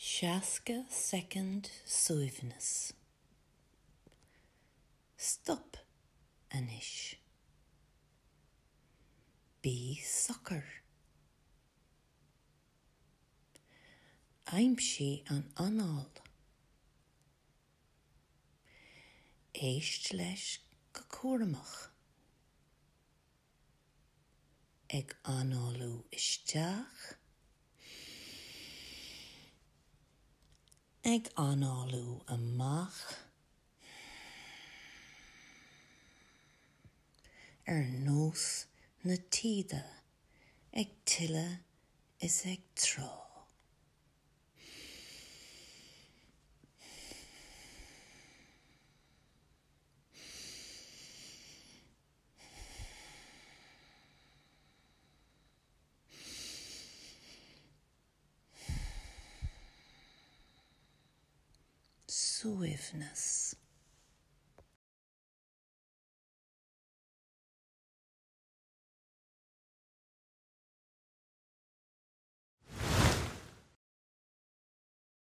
60 soicind suaimhneas. Stop anois. Bí socair. Aimsigh an anáil. Éist leis go cúramach. Ag análú isteach. Ag análú amach. Ar nós na taoide ag tuile is ag trá. Suaimhneas.